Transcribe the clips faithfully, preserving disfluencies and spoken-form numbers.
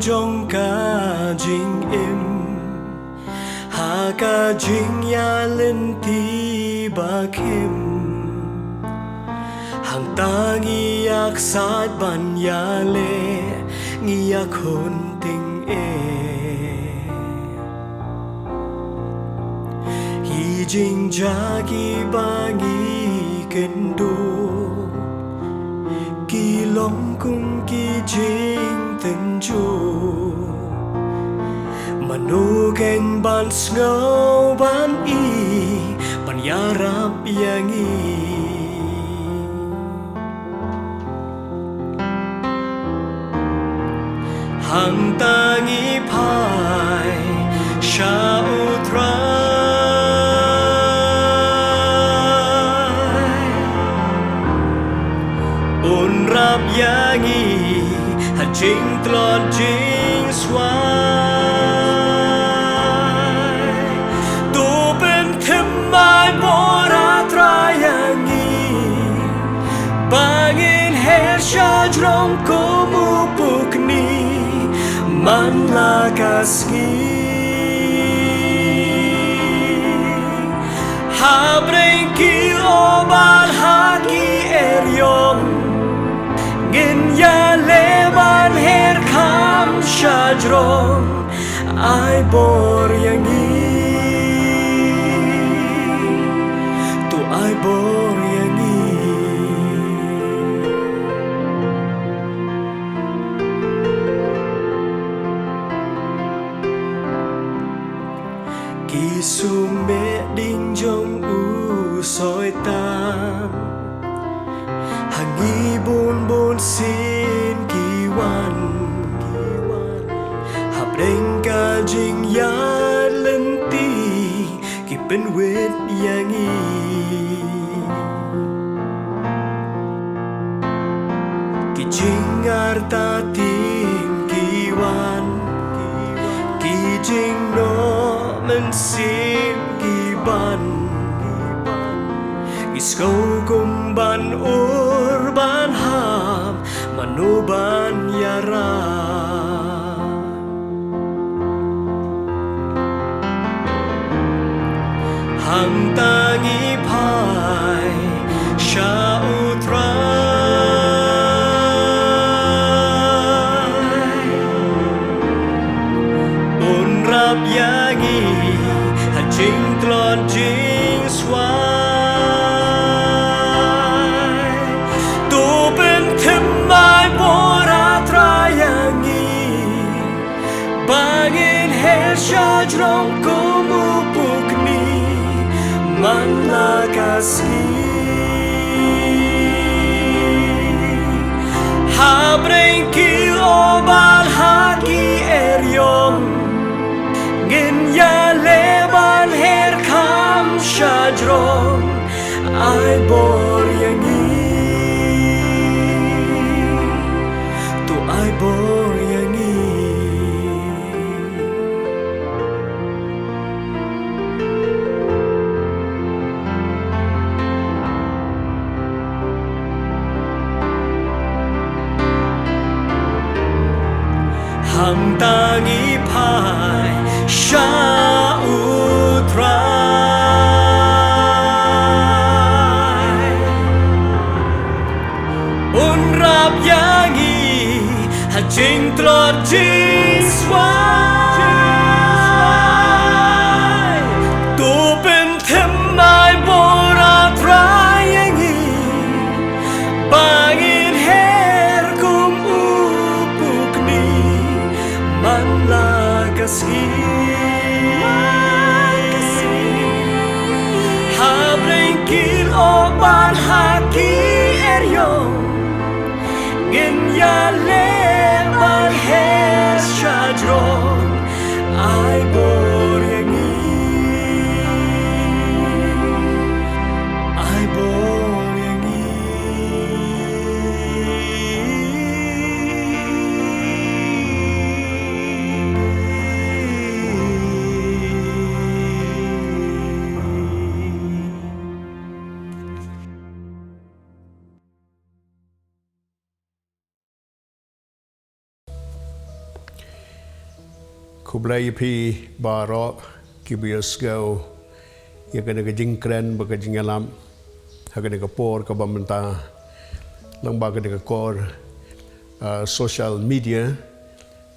jong ka jingim ha ka jingïaleit ba khim. Hangta ngi ïaksaid ban ïaleh, ngi ïakhun tyngeh. Ki jingjia kiba ngi kynduh ki long kum ki jingtynjuh. Mano kin ban sngew ban ïohi ban ïarap ïa ngi? Hangta ngi phai sha U Trai. Un rap ïa ngi ha jingtlot jingswai. To pynthymmai bor, A Trai, ïa ngi ba ngin her shajrong kum u pukni man la ka sngi. Ha bneng ki, o Baal ha ki eriong, ngin ïaleh ban her kham shajrong. Ai bor ïa ngi, to ai bor ïa ngi. Ki sumeh ding jong u Soitan ha ngi bun bun sien ki wan. Ha bneng ka jingïaleit ki pynwit ïa ngi. Ki jingartatien ki wan, ki jingnoh mynsiem ki ban. Ngi sngew kum ban ur ban hap, mano ban ïarap? Hangta ngi phai sha U Trai. Un rap ïa ngi ha jingtlot jingswai. To pynthymmai bor, A Trai, ïa ngi ba ngin her shajrong kum u pukni man la ka sngi. Ha bneng ki, o Baal ha ki eriong, ngin ïaleh ban her kham shajrong. Ai bor ïa ngi, to ai bor ïa ngi. Hangta ngi phai sha U Trai. Un rap ïa ngi ha jingtlot jingswai. To pynthymmai bor, A Trai, ïa ngi ba ngin her kum u pukni man la ka sngi. Ha bneng ki, o Baal ha ki eriong, ngin ïaleh ban her shajrong. Ai bor ïa ngi, ai bor ïa ngi. Khublei ïa phi baroh kiba ïohsngew ïa kane ka jingkren bad ka jingïalam ha kane ka por kaba mynta lyngba kane ka kor, ah, social media,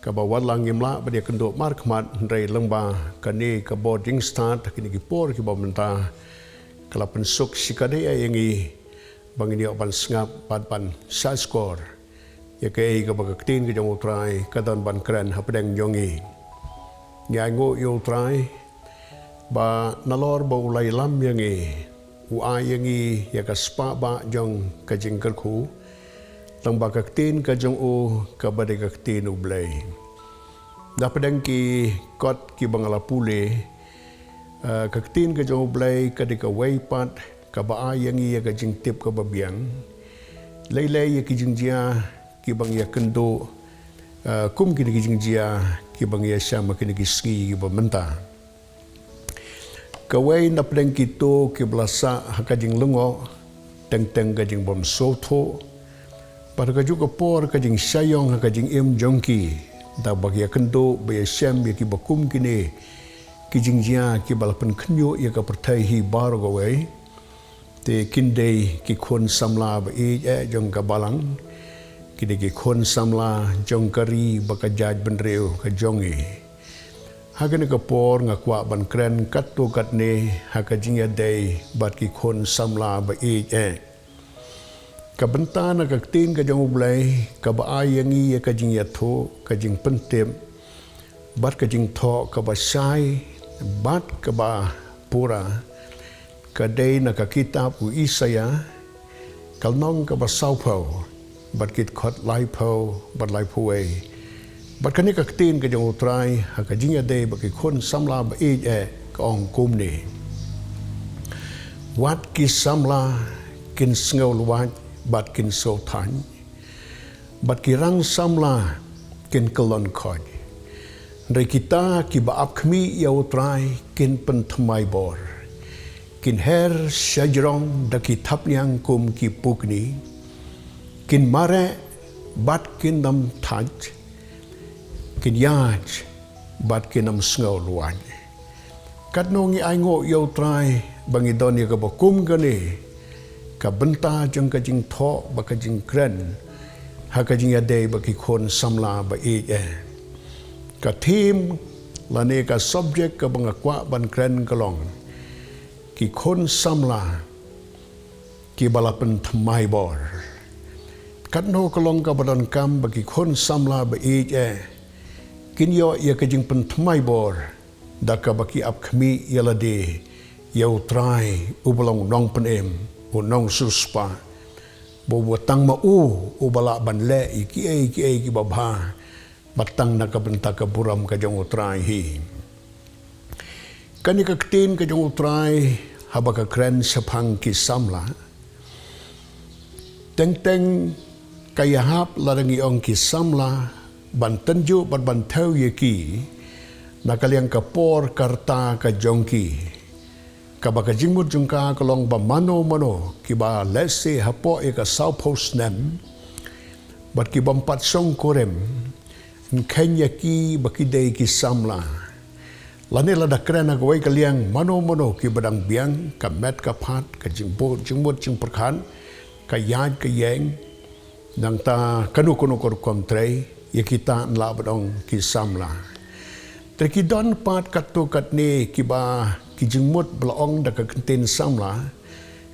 kaba wat la ngim lah ban ïakynduh markhmat, hynrei lyngba kane ka bor jingstad ha kine ki por kiba mynta ka la pynsuk shikatdei ïa ngi ba ngin ïoh ban sngap bad ban sngap skor ïa kaei kaba ka ktien ka jong U Trai ka don ban kren hapdeng jong ngi. Ngi ainguh ïa U Trai ba nalor ba u la ïalam ïa ngi, u ai ïa ngi ïa ka spah bah jong ka jingkyrkhu lyngba ka ktien ka jong u, kaba dei ka ktien U Blei. Napdeng ki kot kiba nga la pule, eh, ka ktien ka jong U Blei ka dei kawei pat kaba ai ïa ngi ïa ka jingtip kaba biang lei lei ïa ki jingjia kiba ngi ïakynduh, eh, kum kine ki jingjia kiba ngi ïashem ha kine ki sngi kiba mynta. Kawei napdeng kito kiba la sah ha ka jinglyngngoh, teng teng ka jingbymsngewthuh bad ha kajuh ka por ka jingshah ïong ha ka jingim jong ki, da ba ki ïakynduh ba ïashem ïa kiba kum kine ki jingjia kiba la pynkhynñiuh ïa ka pyrthei hi baroh kawei. Te kin dei ki khun samla ba ïeit eh jong ka balang, kin dei ki khun samla jong ka ri bad ka jaitbynriew ka jong ngi. Ha kane ka por nga kwah ban kren katto katne ha ka jingïadei bad ki khun samla ba ïeit eh. Ka bynta na ka ktien ka jong U Blei kaba ai ïa ngi ïa ka jingïathuh, ka jingpyntip bad ka jingthoh kaba shai bad kaba pura, ka dei na ka kitab u Isaïah, ka lynnong kaba sawphew bad ki dkhot laiphew bad laiphew wei. Bad kane ka ktien ka jong U Trai ha ka jingïadei bad ki khun samla ba ïeit eh ka ong kumne: Wat ki samla kin sngew lwait bad kin sngew thait, bad ki rang samla kin kyllon khoit. Hynrei kita kiba ap khmih ïa U Trai kin pynthymmai bor, kin her shajrong da ki thapniang kum ki pukni, kin mareh bad kin ym thait, kin ïaid bad kin ym sngew lwait. Katno ngi ainguh ïa U Trai ba ngi don ïa kaba kum kane ka bynta jong ka jingthoh bad ka jingkren ha ka jingïadei bad ki khun samla ba ïeit eh. Ka theme lane ka subject kaba nga kwah ban kren ka long ki khun samla kiba la pynthymmai bor. Katno ka long kaba donkam ba ki khun samla ba ïeit eh kin ïoh ïa ka jingpynthymmai bor da kaba ki ap khmih ïa lade ïa U Trai uba long Nongpynim, u Nongsiewspah, ba uba tang ma u uba lah ban leh ïa kiei kiei kiba bha, bad tang na ka bynta ka burom ka jong U Trai hi. Kane ka ktien ka jong U Trai haba ka kren shaphang ki samla, teng teng ka ïahap lada ngi ong ki samla ban tynjuh bad ban thew ïa ki na ka liang ka por ka rta ka jong ki. Kaba ka jingmut jong ka ka long ba mano mano kiba lehse hapoh ïa ka sawphew snem bad ki bym pat shongkurim, yn kheiñ ïa ki ba ki dei ki samla. Lane lada kren ha kawei ka liang, mano mano kiba dang biang ka met ka phad, ka jingbud jingmut jingpyrkhat, ka ïaid ka ïeng, nangta kano kano ka rukom trei, ïa kita yn lah ban ong ki samla. Te ki don pat katto katne kiba ki jingmut ba la ong da ka ktien samla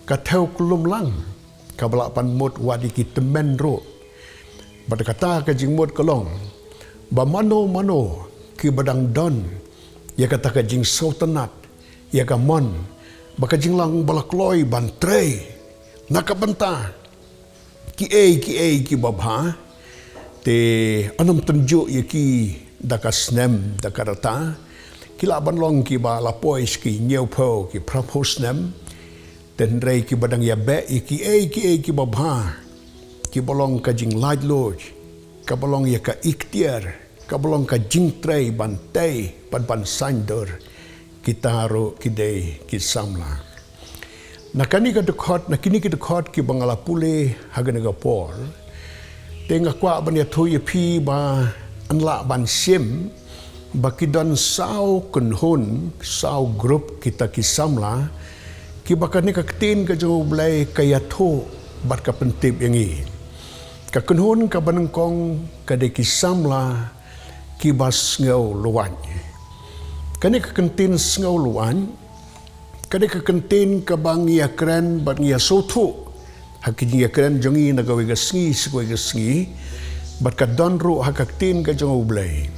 ka thew kyllum lang, kaba lah ban mut wat ïa ki tymmen ruh. Bad kata ka jingmut ka long ba mano mano kiba dang don ïa kata ka jingsngewtynnat ïa ka mon, ba ka jinglong ba la kloi ban trei na ka bynta kiei kiei kiba bha, te yn ym tynjuh ïa ki da ka snem da ka rta. Ki lah ban long kiba la poi sha ki hynñiewphew ki phraphew snem, te hynrei kiba dang ïabeh ïa kiei kiei kiba bha, kiba long ka jinglaitluid, kaba long ïa ka iktiar, kaba long ka jingtrei ban tei bad ban saiñdur, kita ruh ki dei ki samla. Na kane ka dkhot, na kine ki dkhot kiba nga la pule ha kane ka por, te nga kwah ban ïathuh ïa phi ba yn lah ban shim ba ki don saw kynhun, saw grup kita ki samla, kiba kane ka ktien ka jong U Blei ka ïathuh bad ka pyntip ïa ngi. Ka kynhun kaba nyngkong ka dei ki samla kiba sngew luwaiñ. Kane ka kyntien sngew luwaiñ, ka dei ka kyntien kaba ngi ïakren bad ngi ïasngewthuh ha ki jingïakren jong ngi na kawei ka sngi sha kawei ka sngi, bad ka don ruh ha ka ktien ka jong U Blei.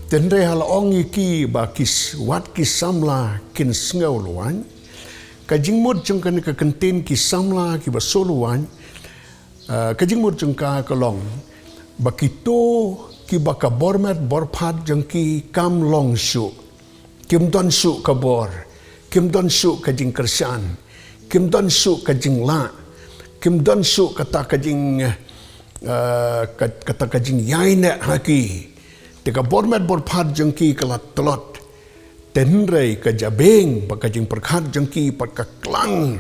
Te hynrei ha la ong ïa ki ba ki s-, wat ki samla kin sngew luwaiñ, ka jingmut jong kane ka kyntien ki samla kiba sngew luwaiñ, ah, ka jingmut jong ka ka long ba kito kiba ka bor met bor phad jong ki kam long shuh. Kim don shuh ka bor, kim don shuh ka jingkyrshan, kim don shuh ka jinglah, kim don shuh kata ka jing, eh, ka-, kata ka jingïaineh ha ki. Te ka bor met bor phad jong ki ka la tlot. Te hynrei ka jabieng bad ka jingpyrkhat jong ki pat ka klang,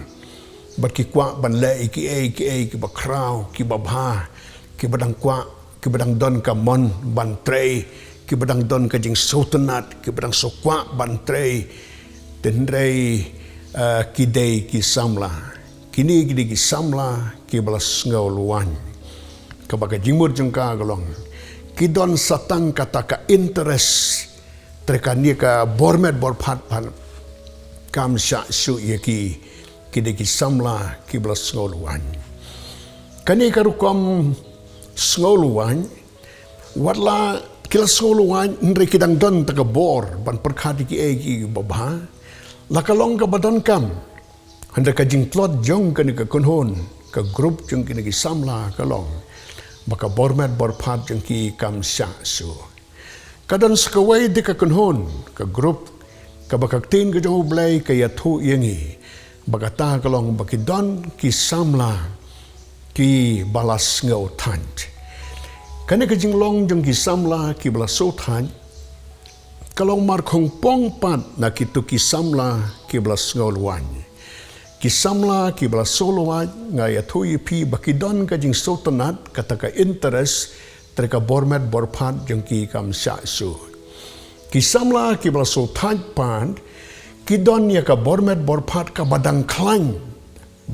bad ki kwah ban leh ïa kiei kiei kiba khraw, kiba bha, kiba dang kwah, kiba dang don ka mon ban trei, kiba dang don ka jingsngewtynnat, kiba dang sngewkwah ban trei. Te hynrei, eh, ki dei ki samla. Kine ki dei ki samla kiba la sngew luwaiñ. Kaba ka jingmut jong ka ka long, ki don sa tang kata ka interest, te kane ka bor met bor phad pat kam shah shuh ïa ki. Ki dei ki samla kiba la sngew luwaiñ. Kane ka rukom sngew luwaiñ, wat la ki la sngew luwaiñ hynrei ki dang don ta ka bor ban pyrkhat ïa kiei kiei kiba bha, la ka long kaba donkam. Hynrei ka jingtlot jong kane ka kynhun, ka grup jong kine ki samla ka long ba ka bor met bor phad jong ki kam shah shuh. Ka don sa kawei de ka kynhun, ka grup, kaba ka ktien ka jong U Blei ka ïathuh ïa ngi ba kata ka long ba ki don ki samla kiba la sngewthait. Kane ka jinglong jong ki samla kiba la sngewthait ka long markhongpong pat na kito ki samla kiba la sngew luwaiñ. Ki samla kiba la sngew luwaiñ, nga ïathuh ïa phi ba ki don ka jingsngewtynnat, kata ka interest, te ka bor met bor phad jong ki kam shah shuh. Ki samla kiba la sngewthait pat ki don ïa ka bor met bor phad kaba dang khlaiñ.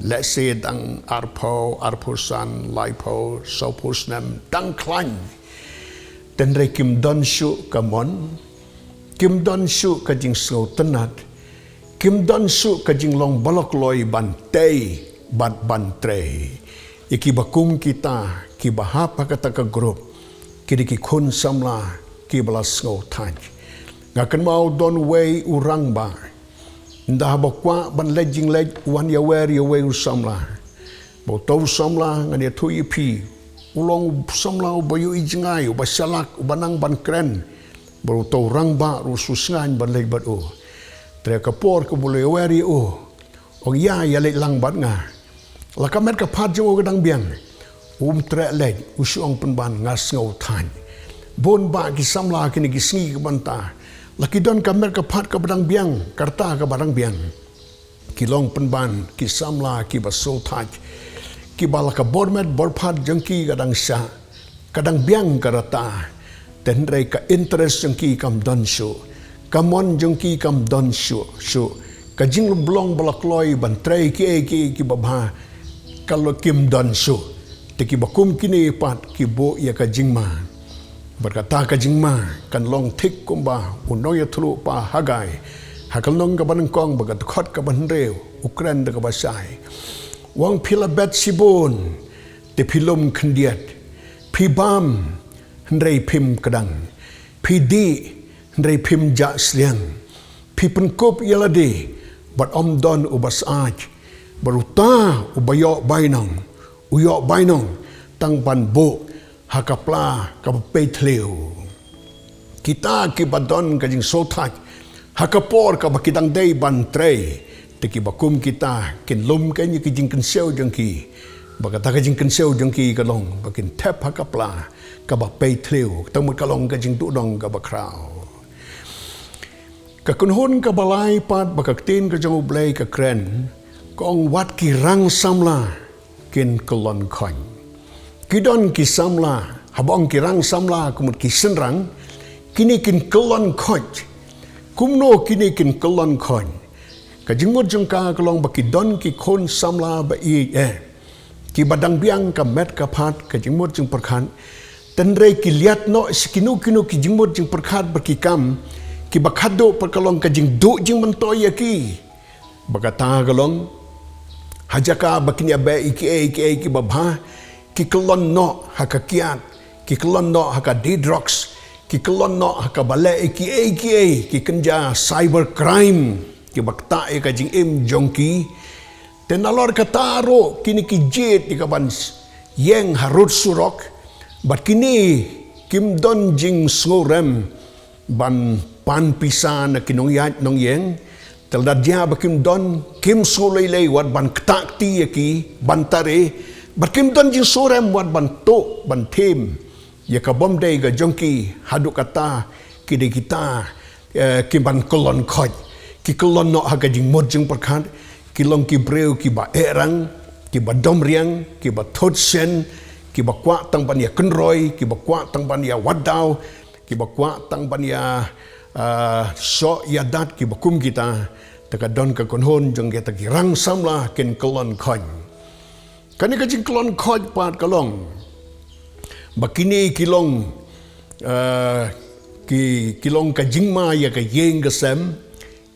Lehse dang arphew, arphew san, laiphew, sawphew snem, dang khlaiñ. Te hynrei kim don shuh ka mon, kim don shuh ka jingsngewtynnat, kim don shuh ka jinglong ba la kloi ban tei bad ban trei. Ïa kiba kum kita kiba hap ha kata ka grup, ki dei ki khun samla kiba la sngewthait. Nga kynmaw don uwei u rangbah, ynda haba u kwah ban leit jingleit, u wan ïawer ïa uwei u samla. Bad uta u samla, ngan ïathuh ïa phi, u long u samla uba ïohi jngai, uba shalak, uba nang ban kren. Bad uta u rangbah ruh u sngewsngaiñ ban leit bad u. Te ha ka por kaba u la ïawer ïa u, u ong, ïa, ïa leit lang bad nga. La ka met ka phad jong u ka dang biang. Um treh leit, u shu ong pynban, nga sngewthait. Bun bah ki samla kine ki sngi ki ban ta, la ki don ka met ka phad kaba dang biang, ka rta kaba dang biang, ki long pynban ki samla kiba sngewthait, kiba la ka bor met bor phad jong ki ka dang shah, ka dang biang ka rta. Te hynrei ka interest jong ki kam don shuh, ka mon jong ki kam don shuh, shuh. Ka jinglong ba la kloi ban trei kiei kiei kiba bha, ka long kim don shuh. Te kiba kum kine pat ki buh ïa ka jingma. Bad kata ka jingma kan long thik kumba u nongïathuhlypa Hagai, ha ka lynnong kaba nyngkong bad ka dkhot kaba hynriew, u kren da kaba shai. U ong, phi la bet shibun, te phi lum khyndiat. Phi bam, hynrei phim kdang. Phi dih, hynrei phim jah sliang. Phi pynkup ïa lade, bad ym don uba syaid. Bad uta uba ïoh bainong, u ïoh bainong tang ban buh ha ka pla kaba pei thliew. Kita kiba don ka jingsngewthait ha ka por kaba ki dang dei ban trei, te kiba kum kita kin lum kein ïa ka jingkynshew jong ki. Bad kata ka jingkynshew jong ki ka long ba kin thep ha ka pla kaba pei thliew, kata mut ka long ka jingduhnong kaba khraw. Ka kynhun kaba lai pat ba ka ktien ka jong U Blei ka kren, ka ong, wat ki rang samla kin kyllon khun. Ki don ki samla, haba ong ki rang samla ka mut ki shynrang, Kine kin kyllon khoit. Kumno kine kin kyllon khoit? Ka jingmut jong ka ka long ba ki don ki khun samla ba ïeit eh, kiba dang biang ka met ka phad, ka jingmut jingpyrkhat. Hynrei ki liat noh sha kino kino ki jingmut jingpyrkhat bad ki kam kiba khadduh, bad ka long ka jingduh jingmyntoi ïa ki. Ba kata ka long, ha jaka ba kin ïa beh ïa kiei kiei kiba bha, ki kyllon noh ha ka kiad, ki kyllon noh ha ka die drugs, ki kyllon noh ha kaba leh ïa kiei kiei, ki kynja cyber crime, kiba ktah ïa ka jingim jong ki. Te nalor kata ruh kine ki jied ïa ka ban ïeng harud surok, bad kine kim don jingsngewrem ban pan pisa na ki nongïaid nongïeng. Te lada jia ba kim don, kim sngewleilei wat ban ktah kti ïa ki ban tare, bad kim don jingsngewrem wat ban tuh ban thim ïa ka bym dei ka jong ki, haduh kata ki dei kita, eh, ki ban kyllon khoit. Ki kyllon noh ha ka jingmut jingpyrkhat, ki long ki briew kiba ehrang, kiba domriang, kiba thut shen, kiba kwah tang ban ïa kynroi, kiba kwah tang ban ïa wad daw, kiba kwah tang ban ïa, ah, shoh ïa dat, kiba kum kita. Te ka don ka kynhun jong kita ki rang samla kin kyllon khoit. Kane ka jingkyllon khoit pat ka long ba kine ki long, ah, ki, ki long ka jingma ïa ka ïing ka sem.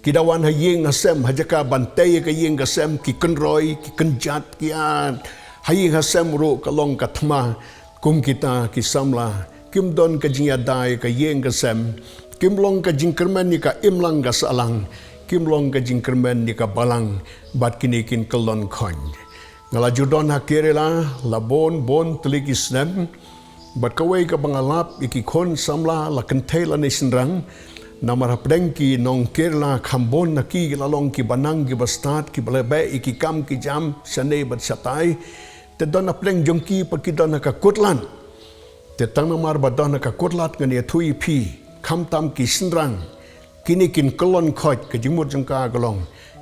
Ki da wan ha ïing ha sem, ha jaka ban tei ïa ka ïing ka sem, ki kynroi, ki kynjat, ki ïa ha ïing ha sem ruh ka long ka thma. Kum kita ki samla, kim don ka jingïada ïa ka ïing ka sem, kim long ka jingkyrmen ïa ka imlang ka sahlang, kim long ka jingkyrmen ïa ka balang, bad kine kin kyllon khoit. Nga la ju don ha Kerala la bun bun tylli ki snem, bad kawei kaba nga lap ïa ki khun samla la kynthei lane shynrang, namar hapdeng ki nong Kerala kham bun na ki la long kiba nang kiba stad, kiba la beh ïa ki kam ki jam shane bad shatai. Te don hapdeng jong ki pat ki don ha ka kut lad. Te tang namar ba don ha ka kut lad ngan ïathuh ïa phi, khamtam ki shynrang, kine kin kyllon khoit, ka jingmut jong ka ka long,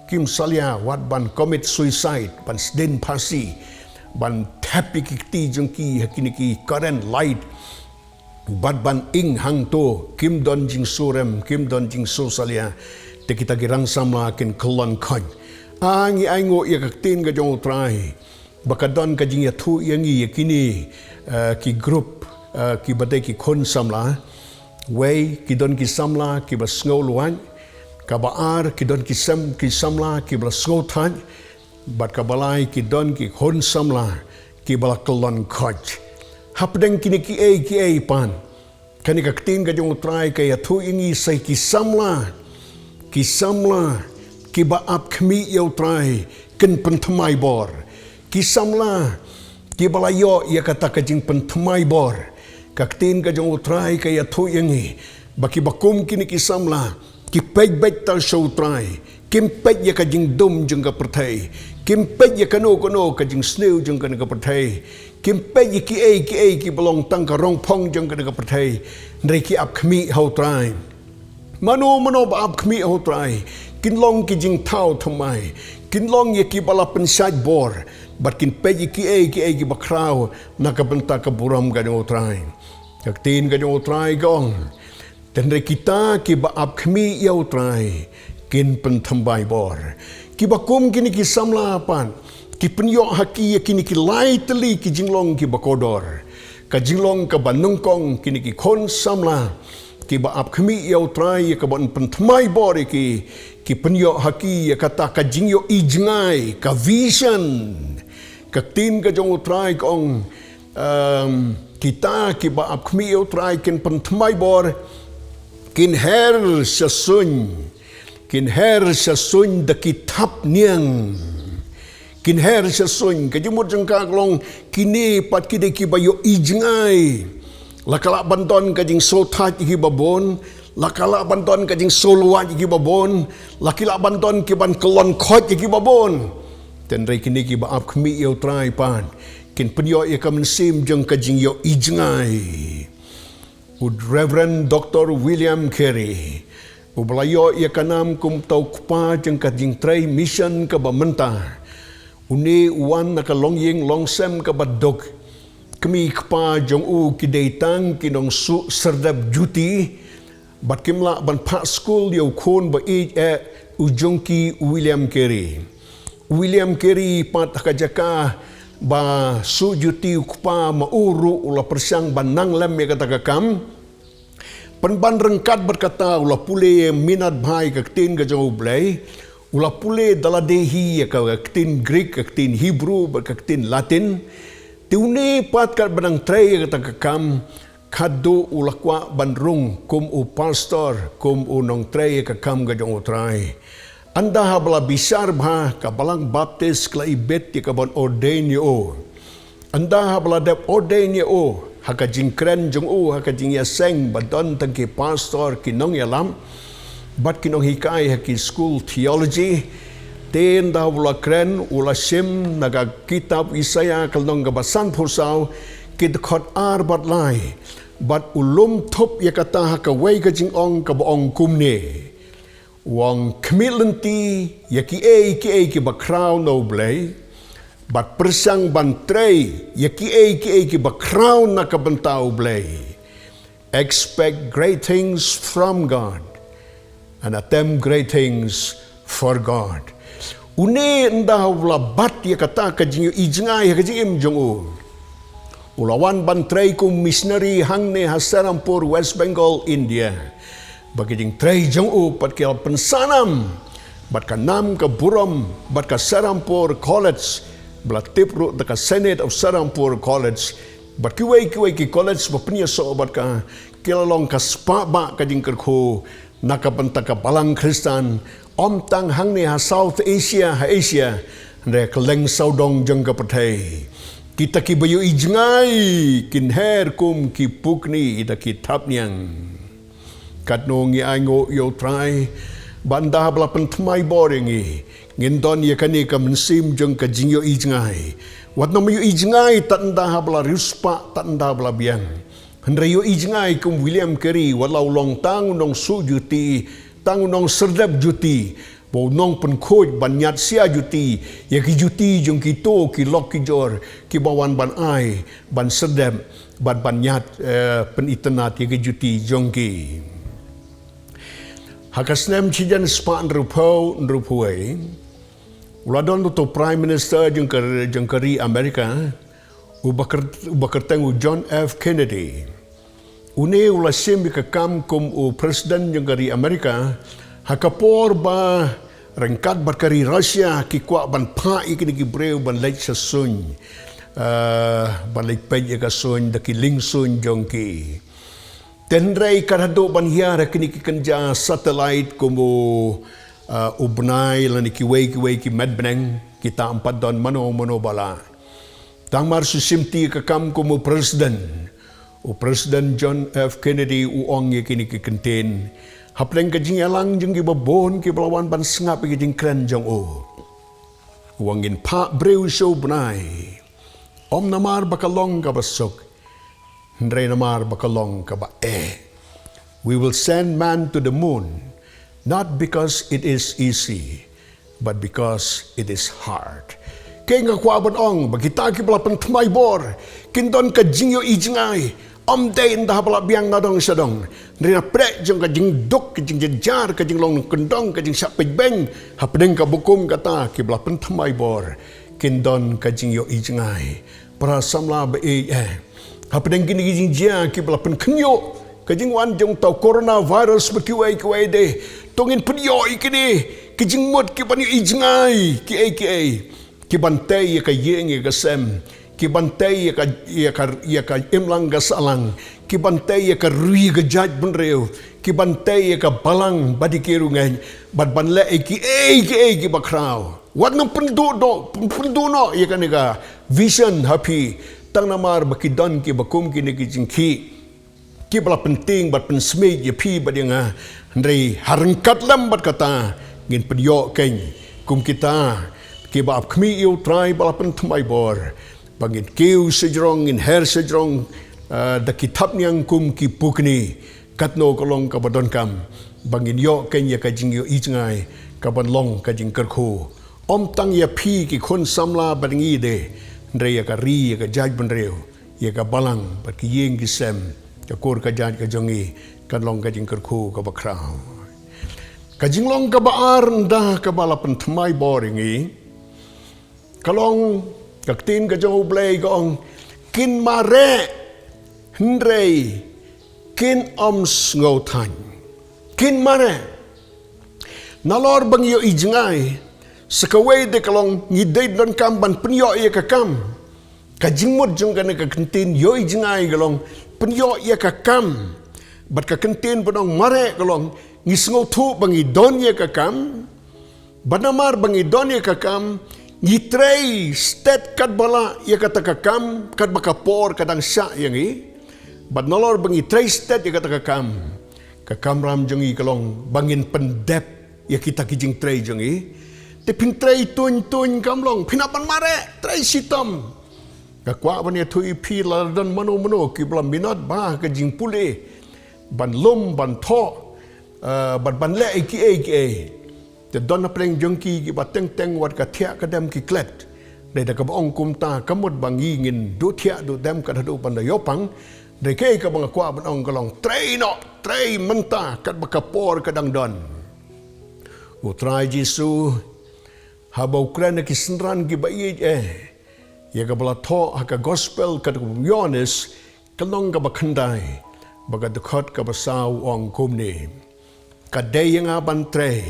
kim salia wat ban commit suicide, ban sdien phasi, ban thep ïa ki kti jong ki ha kine ki current light, bad ban ing hangto, kim don jingsngewrem, kim don jingsngewsalia. Te kita ki rang samla kin kyllon khoit. Ngi ainguh ïa ka ktien ka jong U Trai ba ka don ka jingïathuh ïa ngi ïa kine, eh, ki group, eh, kiba dei ki khun samla. Wei, ki don ki samla kiba sngew luid. Kaba ar, ki don ki sem, ki samla kiba la sngew thait. Bad kaba lai, ki don ki khun samla kiba la kyllon khoit. Hapdeng kine kiei kiei pat, kane ka ktien ka jong U Trai ka ïathuh ïa ngi sa ki samla, ki samla kiba ap khmih ïa U Trai kin pynthymmai bor. Ki samla kiba la ïoh ïa kata ka jingpynthymmai bor. Ka ktien ka jong U Trai ka ïathuh ïa ngi ba kiba kum kine ki samla ki peit beit tang sha U Trai. Kim peit ïa ka jingdum jong ka pyrthei. Kim peit ïa kano kano ka jingsniew jong kane ka pyrthei. Kim peit ïa kiei kiei kiba long tang ka rongphong jong kane ka pyrthei. Hynrei ki ap khmih ha U Trai. Mano mano ba ap khmih ha U Trai, kin long ki jingthaw thymmai. Kin long ïa kiba la pynshait bor. Bad kin peit ïa kiei kiei kiba khraw na ka bynta ka burom ka jong U Trai. Ka ktien ka jong U Trai ka ong, hynrei kita kiba ap khmih ïa U Trai kin pynthymmai bor. Kiba kum kine ki samla pat, ki pynïoh ha ki ïa kine ki lai tylli ki jinglong kiba kordor. Ka jinglong kaba nyngkong, kine ki khun samla kiba ap khmih ïa U Trai ïa kaban pynthymmai bor ïa ki, ki pynïoh ha ki ïa kata ka jingïohi jngai, ka vision. Ka ktien ka jong U Trai ka ong, em, kita kiba ap khmih ïa U Trai kin pynthymmai bor, kin her sha suiñ, kin her sha suiñ da ki thapniang. Kin her sha suiñ, ka jingmut jong ka ka long, kine pat ki dei kiba ïohi jngai. La ka lah ban don ka jingsngewthait ïa kiba bun, la ka lah ban don ka jingsngewluid ïa kiba bun, la ki lah ban don ki ban kyllon khoit ïa kiba bun. Hynrei kine kiba ap khmih ïa U Trai pat, kin pynïoh ïa ka mynsiem jong ka jingïohi jngai. U Reverend Doctor William Carey, uba la ïoh ïa ka nam kum uta u kpa jong ka jingtrei mission kaba mynta. Une u wan na ka longïing longsem kaba duk. Kmie kpa jong u ki dei tang ki nongsuh syrdep juti. Bad kim lah ban phah skul ïa u khun ba ïeit eh u jong ki, u William Carey. U William Carey pat ha ka jaka ba suh juti u kpa, ma u ruh u la pyrshang ban nang lem ïa kata ka kam. Pynban ryngkat bad kata u la pule minot bha ïa ka ktien ka jong U Blei. U la pule da lade hi ïa ka ktien Greek, ka ktien Hebrew bad ka ktien Latin. Te une pat katba dang trei ïa kata ka kam, khadduh u la kwah ban rung kum u pastor, kum u nongtrei ïa ka kam ka jong U Trai. Ynda haba la bishar bha, ka Balang Baptist ka la ibit ïa ka ban ordain ïa u. Ynda haba la dep ordain ïa u, ha ka jingkren jong u ha ka jingïaseng ba don tang ki pastor, ki nongïalam bad ki nonghikai ha ki skul theology. Te ynda u la kren, u la shim na ka kitab Isaïah ka lynnong kaba sanphew saw, ki dkhot ar bad lai. Bad u lum thup ïa kata ha kawei ka jingong kaba ong kumne. U ong, khmih lynti ïa kiei kiei kiba khraw na U Blei, bad pyrshang ban trei ïa kiei kiei kiba khraw na ka bynta U Blei. Expect great things from God and attempt great things for God. Une ynda u la bat ïa kata ka jingïohi jngai ha ka jingim jong u, u la wan ban trei kum missionary hangne ha Serampore, West Bengal, India. Ba ka jingtrei jong u pat ka la pynsanam bad ka nam ka burom bad ka Serampore College, ba la tip ruh da ka Senate of Serampore College, bad kiwei kiwei ki college ba pynïasoh bad ka, ki la long ka spah bah ka jingkyrkhu na ka bynta ka Balang Khristan, ym tang hangne ha South Asia, ha Asia, hynrei ha kylleng sawdong jong ka pyrthei. Kita kiba ïohi jngai kin her kum ki pukni da ki thapniang. Katno ngi ainguh ïa U Trai ba ynda haba la pynthymmai bor ïa ngi, ngin don ïa kane ka mynsiem jong ka jingïohi jngai. Wat nym ïohi jngai tad ynda haba la riewspah, tad ynda haba la biang. Hynrei ïohi jngai kum William Carey, wat la u long tang u nongsuh juti, tang u nongserdep juti, ba u nongpynkhuid ban ñiad sia juti ïa ki juti jong kito ki lok ki jor kiba wan ban ai, ban serdep bad ban ñiad, eh, pynitynnad ïa ki juti jong ki. Ha ka snem shihajar spah hynriewphew, hynriewphew wei, u la don uto u Prime Minister jong ka, jong ka ri America, uba kyr-, uba kyrteng u John F Kennedy. Une u la shim ïa ka kam kum u President jong ka ri America ha ka por ba ryngkat bad ka ri Russia ki kwah ban phah ïa kine ki briew ban leit sha suiñ, eh, ban leit peit ïa ka suiñ da ki liengsuiñ jong ki. Te hynrei kat haduh ban hiar ha kine ki kynja satellite kum u, eh, u bnai lane kiwei kiwei ki met bneng, kita ym pat don mano mano ba lah. Tang mar shu shimti ïa ka kam kum u President, u President John F Kennedy u ong ïa kine ki kyntien hapdeng ka jingïalang jong kiba bun kiba la wan ban sngap ïa ka jingkren jong u. U ong, ngin phah briew sha u bnai, ym namar ba ka long kaba suk, hynrei namar ba ka long kaba eh. We will send man to the moon, not because it is easy, but because it is hard. Keiñ nga kwah ban ong ba kita kiba la pynthymmai bor kin don ka jingïohi jngai, ym dei ynda haba la biang na dong sha dong, hynrei na pdeng jong ka jingduk, ka jingjynjar, ka jinglong kyndong, ka jingshah peit beiñ, hapdeng kaba kum kata kiba la pynthymmai bor kin don ka jingïohi jngai. Para samla ba ïeit eh, hapdeng kine ki jingjia kiba la pynkhynñiuh, ka jingwan jong uta u coronavirus bad kiwei kiwei de, to ngin pynïoh ïa kine ki jingmut kiban ïohi jngai kiei kiei, kiban tei ïa ka ïing ïa ka sem, kiban tei ïa ka, ïa ka, ïa ka imlang ka sahlang, kiban tei ïa ka ri ka jaitbynriew, kiban tei ïa ka balang bad ïa ki riewngeit, bad ban leh ïa kiei kiei kiba khraw. Wat nym pynduh noh, pyn-, pynduh noh ïa kane ka vision ha phi, tang namar ba ki don kiba kum kine ki jingkhih, kiba la pyntieng bad pynsmit ïa phi bad ïa nga. Hynrei ha ryngkat lem bad kata, ngin pynïoh keiñ kum kita kiba ap khmih ïa U Trai ba la pynthymmai bor, ba ngin kiew shajrong, ngin her shajrong, eh, da ki thapniang kum ki pukni. Katno ka long kaba donkam ba ngin ïoh keiñ ïa ka jingïohi jngai kaban long ka jingkyrkhu, ym tang ïa phi ki khun samla bad ngi de, hynrei ïa ka ri, ïa ka jaitbynriew, ïa ka balang bad ki ïing ki sem, ka kur ka jait ka jong ngi, Kan long ka jingkyrkhu kaba khraw. Ka jinglong kaba ar ynda kaba la pynthymmai bor ïa ngi, ka long ka ktien ka jong U Blei ka ong, kin mareh hynrei kin ym sngewthuh. Kin mareh. Nalor ba ngi ïohi jngai, sa kawei de ka long ngi dei donkam ban pynïoh ïa ka kam. Ka jingmut jong kane ka kyntien ïohi jngai ka long pynïoh ïa ka kam. Bad ka kyntien ba ong mareh ka long ngi sngewthuh ba ngi don ïa ka kam. Bad namar ba ngi don ïa ka kam, ngi trei stet katba lah ïa kata ka kam, katba ka por ka dang shah ïa ngi. Bad nalor ba ngi trei stet ïa kata ka kam, ka kamram jong ngi ka long ba ngin pyndep ïa kita ki jingtrei jong ngi. Te phin trei tuñ tuñ kam long, phin hap ban mareh, trei shitom. Nga kwah ban ïathuh ïa phi, la don mano mano kiba la minot bha ka jingpule ban lum, ban thoh, eh, ban, ban leh ïa kiei kiei. Te don hapdeng jong ki kiba teng teng wat ka thiah ka dem ki klet. Dei da kaba ong kumta, ka mut ba ngi ngin duh thiah duh dem ka haduh ban da ïoh pang. Dei kaei kaba nga kwah ban ong ka long trei noh, trei mynta katba ka por ka dang don. U Trai Jisu haba u kren ïa ki synran kiba ïeit eh, ïa kaba la thoh ha ka gospel katkum u Ïoannis, ka lynnong kaba khyndai, bad ka dkhot kaba saw, u ong kumne: Ka dei ïa nga ban trei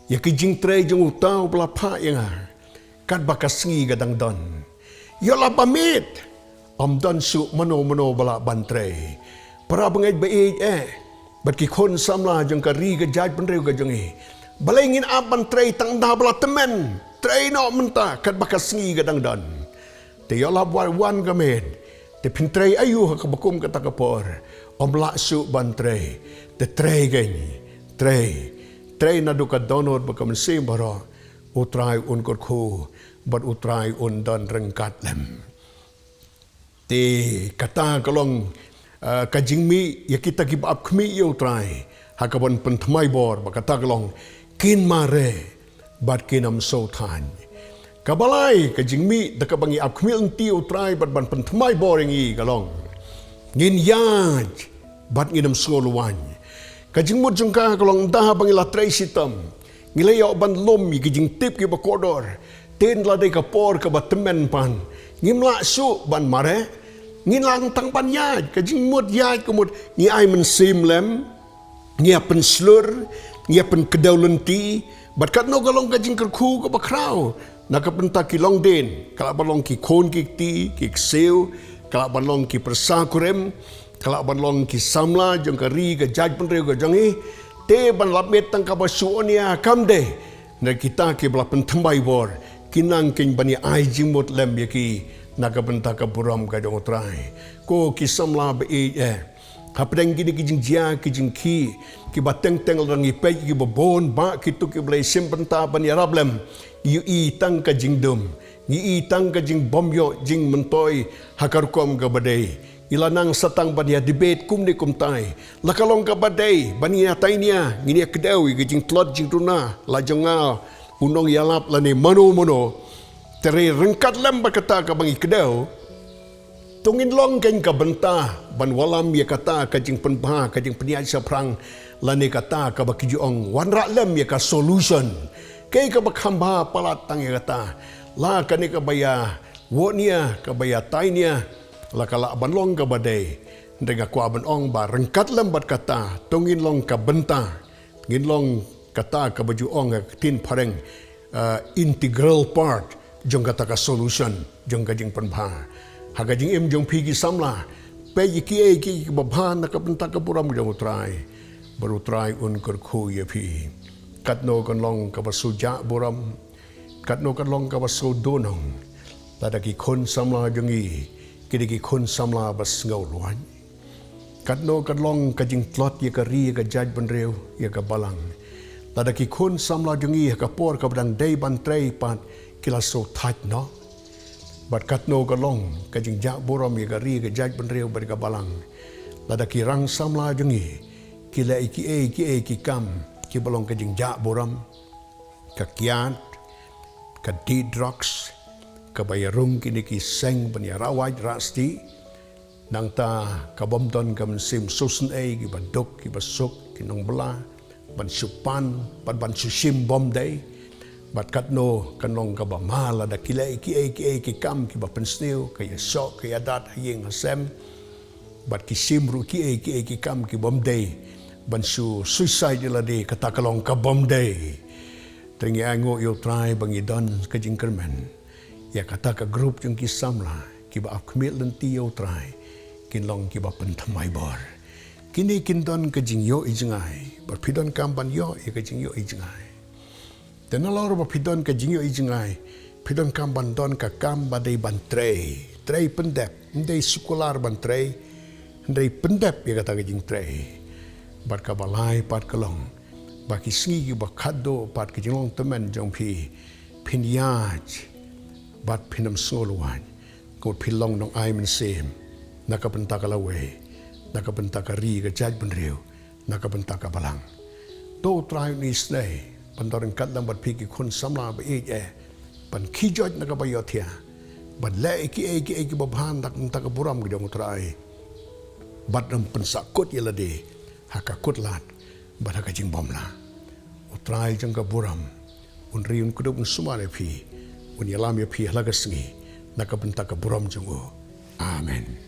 ïa ki jingtrei jong uta uba la phah ïa nga, katba ka sngi ka dang don. Ïoh la ba miet, ym don shuh mano mano ba lah ban trei. Para bangeit ba ïeit eh, bad ki khun samla jong ka ri ka jaitbynriew ka jong ngi, balei ngin ap ban trei tang ynda ba la tymmen? Trei noh mynta katba ka sngi ka dang don. Te ïoh la ba wan ka miet, te phin trei aïu ha kaba kum kata ka por? Ym lah shuh ban trei. Te trei kein, trei. Trei naduh ka dohnud bad ka mynsiem baroh. U Trai un kyrkhu bad U Trai un don ryngkat lem. Te kata ka long, eh, ka jingmih ïa kita kiba ap khmih ïa U Trai ha kaban pynthymmai bor, bad kata ka long kin mareh bad kin ym sngewthuh. Kaba lai, ka jingmih da kaba ngi ap khmih lynti ïa U Trai bad ban pynthymmai bor ïa ngi ka long ngin ïaid bad ngin ym sngewlwaiñ. Ka jingmut jong ka ka long ynda ba ngi la trei shitom, ngi la ïoh ban lum ïa ki jingtip kiba kordor. Te ynda la dei ka por kaba tymmen pat, ngim lah shuh ban mareh. Ngin lah tang ban ïaid, ka jingmut ïaid ka mut ngi ai mynsiem lem, ngi ïa pynshlur, ngi ïa pynkdew lynti. Bad katno ka long ka jingkyrkhu kaba khraw na ka bynta ki longdien, ka lah ban long ki khun ki kti, ki ksiew, ka lah ban long ki pyrsa kurim, ka lah ban long ki samla jong ka ri ka jaitbynriew ka jong ngi. Te ban lap miet tang kaba shu ong ïa kam dei na kita kiba la pynthymmai bor, ki nang kein ban ïa ai jingmut lem ïa ki na ka bynta ka burom ka jong U Trai. Ko ki samla ba ïeit eh, hapdeng kine ki jingjia ki jingkhih kiba teng teng, lada ngi peit kiba bun bah kito kiba la shim bynta ban ïarap lem, ngi ïohi tang ka jingdum, ngi ïohi tang ka jingbymïoh jingmyntoi ha ka rukom kaba dei. Ngi la nang sa tang ban ïa debate kumne kumtai. La ka long kaba dei ban ïa tainia, ngin ïa kdew ïa ka jingtlot jingduna, la jong nga u nongïalap lane mano mano. Te ryngkat lem bad kata kaba ngi kdew, to ngin long kein ka bynta ban wallam ïa kata ka jingpynbha, ka jingpynïaid shaphrang, lane kata kaba ki ju ong wanrah lem ïa ka solution. Kaei kaba kham bha palat tang ïa kata? La kane kaba ïa wohnia, kaba ïa tainia, la ka lah ban long kaba dei. Hynrei nga kwah ban ong ba ryngkat lem bad kata, to ngin long ka bynta, ngin long kata kaba ju ong ha ka ktien phareng, uh, integral part jong kata ka solution, jong ka jingpynbha. Ha ka jingim jong phi ki samla, peit ïa kiei kiei kiba bha na ka bynta ka burom jong U Trai, bad U Trai un kyrkhu ïa phi. Katno kan long kaba shu jah burom, katno kan long kaba shu duhnong, lada ki khun samla jong ngi ki dei ki khun samla ba sngewlwaiñ. Katno kan long ka jingtlot ïa ka ri, ïa ka jaitbynriew, ïa ka balang, lada ki khun samla jong ngi ha ka por kaba dang dei ban trei pat ki la shu thait noh. Bad katno kan long ka jingjah burom ïa ka ri, ïa ka jaitbynriew bad ïa ka balang, lada ki rang samla jong ngi ki leh ïa kiei kiei ki kam kiba long ka jingjah burom, ka kiad, ka dih drugs, kaba ïa rung kine ki seng ban ïa rawait rah stieh. Nangta ka bym don ka mynsiem sngewsynei, kiba duk, kiba suk, ki nongbla, ban shu pan, bad ban shu shim bym dei. Bad katno, kan long kaba ma lada ki leh kiei kiei ki kam kiba pynsniew, ka ïasoh, ka ïadat, ha ïing ha sem. Bad ki shim ruh kiei kiei ki kam ki bym dei, ban shu suicide ïa lade, kata ka long ka bym dei. Te ngi ainguh ïa U Trai ba ngi don ka jingkyrmen ïa kata ka group jong ki samla kiba ap khmih lynti ïa U Trai, kin long kiba pynthymmai bor. Kine kin don ka jingïohi jngai, bad phi donkam ban ïoh ïa ka jingïohi jngai. Te nalor ba phi don ka jingïohi jngai, phi donkam ban don ka kam ba dei ban trei. Trei pyndep, ym dei shu kular ban trei, hynrei pyndep ïa kata ka jingtrei. Bad kaba lai pat ka long ba ki sngi kiba khatduh pat ka jinglong tymmen jong phi, phin ïaid bad phin ym sngewlwait. Ka mut phin long nongai mynsiem na ka bynta ka lawei, na ka bynta ka ri ka jaitbynriew, na ka bynta ka balang. To U Trai un isynei ban don ryngkat lang bad phi ki khun samla ba ïeit eh, ban khie joit na kaba ïohthiah, ban leh kiei kiei kiba bha na ka bynta ka burom ka jong U Trai, bad ym pynsahkut ïa lade ha ka kut lad bad ha ka jingbymlah. U Trai jong ka burom un ri, un kdup, un sumar ïa phi, un ïalam ïa phi ha la ka sngi na ka bynta ka burom jong u. Amen.